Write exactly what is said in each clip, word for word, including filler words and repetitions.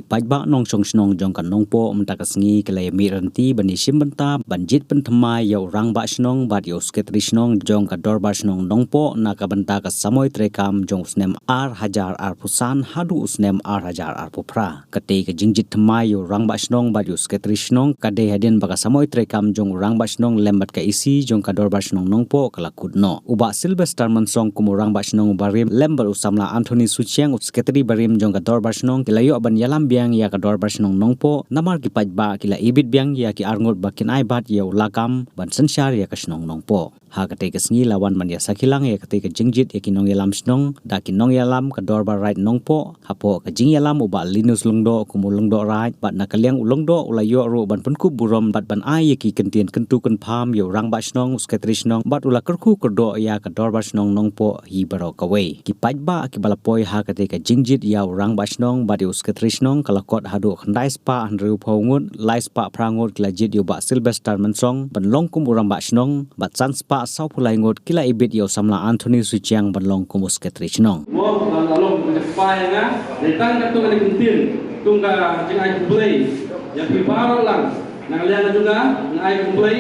Paidbah nongshong shnong jong ka Nongpoh mynta ka sngi ki la ïa mih ranti ban ïa shim bynta ban jied pynthymmai ïa u rangbah shnong bad ïa u sekretari shnong jong ka dorbar shnong Nongpoh na ka bynta ka samoi treikam jong u snem ar hajar arphew san haduh u snem ar hajar arphew phra. Kata ka jingjied thymmai ïa u rangbah shnong bad ïa u sekretari shnong ka dei hadien ba ka samoi treikam jong u rangbah shnong lem bad ka E C jong ka dorbar shnong Nongpoh ka la kut noh. U Bah Sylvester Mynsong kum u rangbah shnong barim lem bad u samla Anthony Suchiang, u sekretari barim jong ka dorbar shnong, ki la ïoh ban ïalam biang ïa ka dorbar shnong Nongpoh namar ki paidbah ki la ibit biang ïa ki arngut ba kin ai bat ïa u lakam ban synshar ïa ka shnong Nongpoh. Ha kata ka sngi la wan ban ïa sakhi lang ïa kata ka jingjied ïa ki nongïalam shnong da ki nongïalam ka dorbar raid Nongpoh. Hapoh ka jingïalam u Bah Linus Lyngdoh kum u Lyngdoh Raid bad na ka liang u Lyngdoh u la ïoh ruh ban pynkup burom bad ban ai ïa ki kyntien kyntu kynpham ïa u rangbah shnong, u sekretari shnong bad u la kyrkhu kyrdoh ïa ka dorbar shnong Nongpoh hi baroh kawei. Ki paidbah kiba la poi ha kata ka jingjied ïa u rangbah shnong bad ïa u sekretari shnong ka la kot haduh khyndai spah hynriewphew ngut, lai spah phra ngut ki la jied ïa u Bah Sylvester Mynsong ban long kum u rangbah shnong bad san spah sawphew lai ngut ki la ibit ïa u samla Anthony Suchiang ban long kum u sekretari shnong. Mo, ban long kum u spah ïa nga, dei tang katto katne kyntien, kum ka jingai khublei ïa phi baroh lang. Na ka liang jong nga, nga ai khublei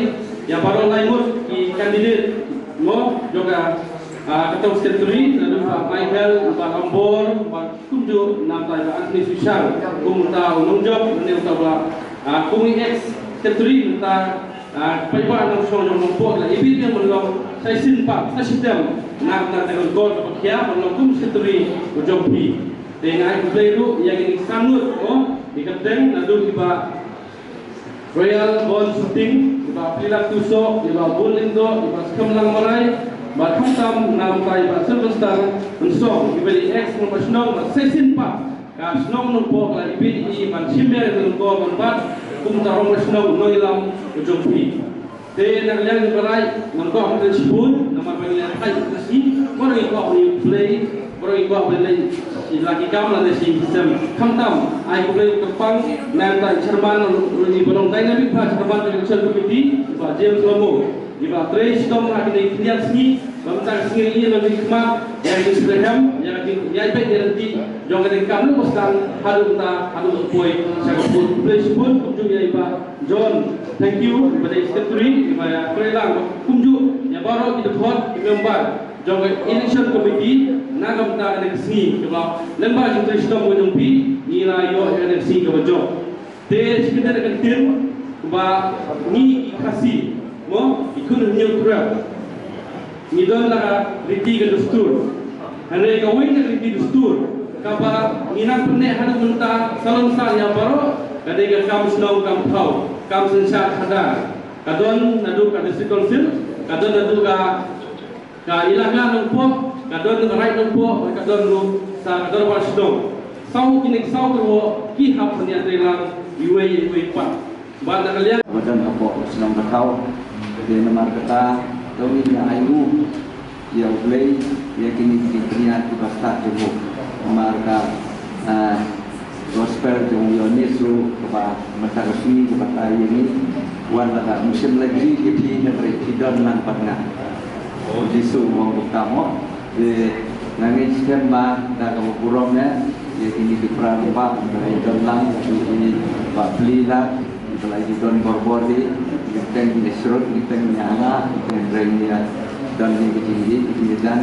ïa baroh lai ngut ki candidate, mo, jong ka, ah, katto secretary, naduh Bah Michael, Bah Ambor, Bah kumjuh na ka bynta Bah Anthony Suchiang kum uta u nongjop, ne uta ba, ah, kum i ex secretary, uta, ah, paidbah nongshong jong Nongpoh la ibit ïa ban long sa shisien pat, sa shitem na ka bynta ka kor ka pathia ban long kum secretary u jong phi. Te nga ai khublei ruh ïa kine ki san ngut, oh, ki kyrteng naduh i Bah Royal Bond Shooting, i Bah Pilak Tuso, i Bah Bun Lyngdoh, i Bah Skhem Langmarai, bad khamtam na ka bynta i Bah Sylvester Mynsong, iba dei ex rangbah shnong, bad sa shisien pat ka shnong Nongpoh ka la ibit ïa i ban shim ïa ka Nongpoh ban bat kum uta u rangbah shnong nongïalam u jong phi. Te na ka liang jong ka raid ngam kwah ban kren shibun namar ba ngi la thait ka sngi, ba ngi kwah ban ïa khublei, ba ngi kwah ban leit sha la ki kam lane sha ki sem. Khamtam ai khublei kyrpang na ka bynta i chairman, ruh i ba long dynamic bha chairman jong ka election committee, i Bah James Lomo, iba trei shitom ha kine ki khyndiat sngi, ba mynta ka sngi ïa la ki khmat ïa ka jingsngewthuh, ïa ka jingïaibeit ïaryntih jong kane ka kam, lem bad sdang haduh mynta, haduh ban poi sha ka vote. Khublei shibun kumjuh ïa i Bah John, thank you, iba dei secretary, iba ïa trei lang, kumjuh ïa baroh ki dkhot, ki member jong ka election committee na ka bynta kane ka sngi kaba lyngba ka jingtrei shitom ka jong phi ngi la ïoh ïa kane ka sngi kaba jop. Te shi kyntien, ka kyntien kaba ngi ki Khasi, mo, ki khun hynñiew Khrep, ngi don la ka riti ka dustur. Hynrei kawei na ka riti dustur kaba ngi nang pynneh haduh mynta, salon sal ïa baroh, ka dei ka kam shnong kam thaw, kam synshar khadar. Ka don naduh ka District Council, ka don naduh ka ka ilaka Nongpoh, ka don ka raid Nongpoh, ka don ruh sa ka dorbar shnong. Saw kine saw kyrwoh ki hap ban ïatrei lang iwei ïa iwei pat. Bad na ka liang ba don hapoh shnong ka thaw. Te namar kata to ngin ïa ai nguh ïa U Blei ïa kine ki jingpynïaid kiba stad jong u. Namar ka, ah, Gospel jong u Ïoannis ruh kaba mynta ka sngi kaba tai ïa ngi, wan lada mynsiem lynti ïa phi hynrei phi don lang bad nga. U Jisu u ong kumta mo. Te nga ngeit skhem ba da kaba burom ïa kine ki para rangbah ba la ïa don lang, ïa ki ba plie lang, ki ba la ïa don borbor hi, ki kyrteng ki la shrut, ki kyrteng ki la ïa nga, ki kyrteng ki la don hi ki jingïaid, ki jingïajan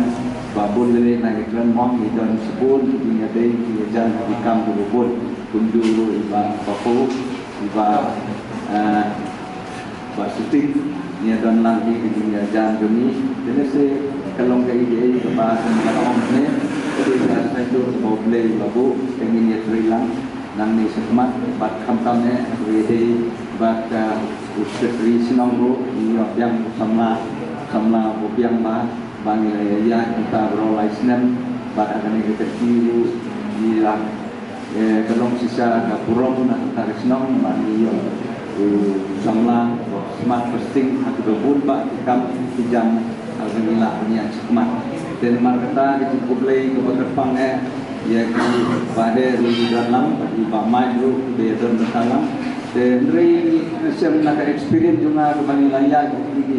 ba bun lei lei na ki kren mo, ki don shibun ki jingïadei, ki jingïajan ha ki kam kiba bun. Kumjuh ruh i Bah Papu, i Bah, eh, Bah Suting, ngi ïa don lang hi ka jingïajan jong ngi. Te lehse ka long kaei kaei kaba ngi la ong ne, ka dei ka sngewthuh ba U Blei u la buh, te ngin ïatrei lang nangne shakhmat, bad khamtam ne, ka dei bad ka u secretary shnong ruh, ngi ïoh biang u samla, samla u biang ba, ba ngi la ïa ïaid mynta baroh lai snem, bad ha kane ka kyrti ruh ngi la Eh, ka long shisha ka burom na kata ka shnong ba ngi ïoh u samla ba smat ba sting ha kiba bun bah ki kam ki jam ha kaba ngi lah ban ïaid shakhmat. Te namar kata ka jingkhublei kaba kyrpang eh ïa ki Bah Deh ruh ki don lang bad i Bah Mike ruh kiba ïa don bynta lang. Te hynrei ngi shem na ka experience jong nga kaba ngi la ïaid ha kine ki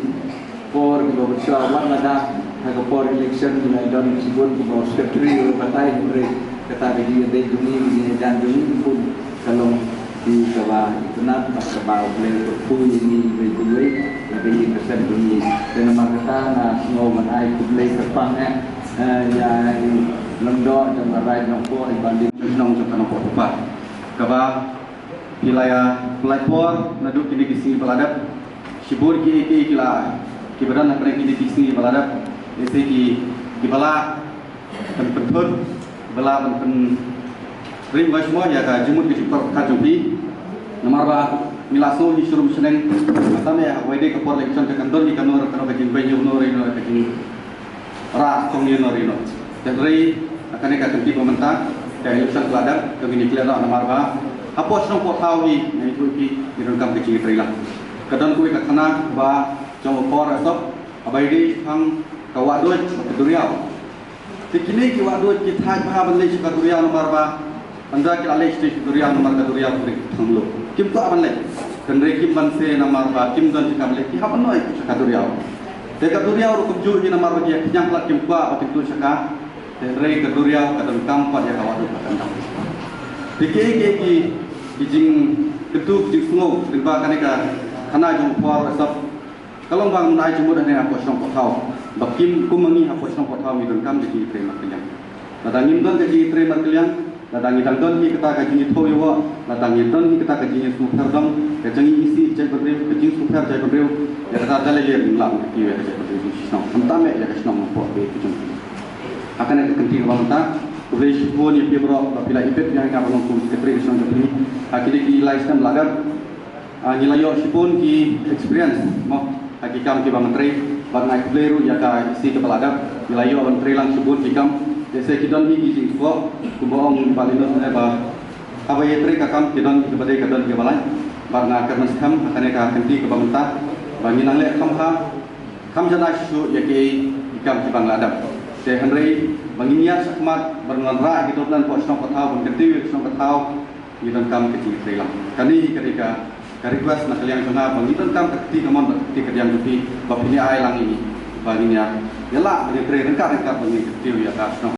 por kiba mynshuwa, wat lada ha ka por election ngi la don shibun kiba secretary ruh batai, hynrei kata ka jingïadei jong ngi, ka jingïajan jong ngi, bun Ka long kaba itynnad bad kaba U Blei u kyrkhu ïa ngi iwei pa iwei, lada ngi pyrshang ïa ngi. Te namar kata nga sngew ban ai khublei kyrpang eh ïa i Lyngdoh jong ka Raid Nongpoh, i Bah Lim, shnong jong ka Nongpoh Topa. Kaba phi la ïa pynlait por naduh kine ki sngi ba la dep. Shibun kiei kiei ki la, kiba don hapdeng kine ki sngi ba la dep. Ïa ki, kiba la ban pynthut, ba la ban pynrem ka shmor ïa ka jingmut ka jingpyrkhat jong phi. Namar ba ngi la sngew hi shurum shneng, kata ne ha kawei de ka por election ka kan don hi kano kano ka jingbeiñ ïano ïano, ka jingrah tong ïano ïano. Hynrei ha kane ka kynti ba mynta ka election ka la dep, ka ngin ïa klet noh namar ba hapoh shnong poh thaw hi ngi ïathuh ïa phi, ngi donkam ka jingïatreilang. Ka don kawei ka khana ba jong u Por Aisop, haba ïadei shaphang ka Wahduid bad ka Duriaw. Te kine ki Wahduid ki thait bha ban leit sha ka Duriaw namar ba ynda ki la leit sha ka Duriaw namar ka Duriaw ka ri thang lo. Kim kwah ban leit. Hynrei kim banse namar ba kim don jingkam leit, ki hap ban noh sha ka Duriaw. Te ka Duriaw ruh kumjuh hi namar ba ki ïa khñiang palat, kim kwah ba kin tuh sha ka. Te hynrei ka Duriaw ka donkam pat ïa ka Wahduid ba kan dang. Te kiei kiei ki, ki jingkyntu ki jingsngew lyngba kane ka khana jong u Por Aisop. Ka long ba ngi ai jingmut hangne hapoh shnong poh thaw. Ba kim kum ma ngi hapoh shnong poh thaw ngi donkam ka jingïatrei markylliang. Lada ngim don ka jingïatrei markylliang, lada ngi dang don hi kata ka jingïathuh ïawoh, lada ngi don hi kata ka jingïasngewpher dong, ka jingïaisih jaitbynriew, ka jingsngewpher jaitbynriew, ïa kata da lei lei ngim lah ban kiew ïa ka jaitbynriew jong shnong. Khamtam eh ïa ka shnong Nongpoh ba ïeit ka jong ngi. Ha kane ka kynti kaba mynta, khublei shibun ïa phi baroh ba phi la ibit ïa nga ban long kum secretary ka shnong jong phi. Ha kine ki lai snem la dep, Ah, ngi la ïoh shibun ki experience mo ha ki kam kiba ngi trei, bad nga ai khublei ruh ïa ka EC kaba la dep. Ngi la ïoh ban trei lang shibun ki kam. Jong ngi ki don hi ki jingkyrkhu kumba ong Bah Linus ne ba haba ïatrei ka kam ki don kiba dei, ka don kiba lait. Bad nga kyrmen skhem ha kane ka kynti kaba mynta ba ngin nang leh kham bha, kham janai shuh shuh ïa ki kam kiba ngi la dep. Te hynrei ba ngin ïaid shakhmat ban wanrah ïa ki dohnud hapoh shnong poh thaw, ban kyntiew ïa ki shnong ki thaw, ngi donkam ka jingïatrei lang. Kane hi ka dei ka, ka request na ka liang jong nga ba ngi donkam ka kti kamon bad ka kti kadiang jong phi ba phin ïa ai lang ïa ngi ba ngin ïa, ïa lah ban ïatrei ryngkat ryngkat ba ngin kyntiew ïa ka shnong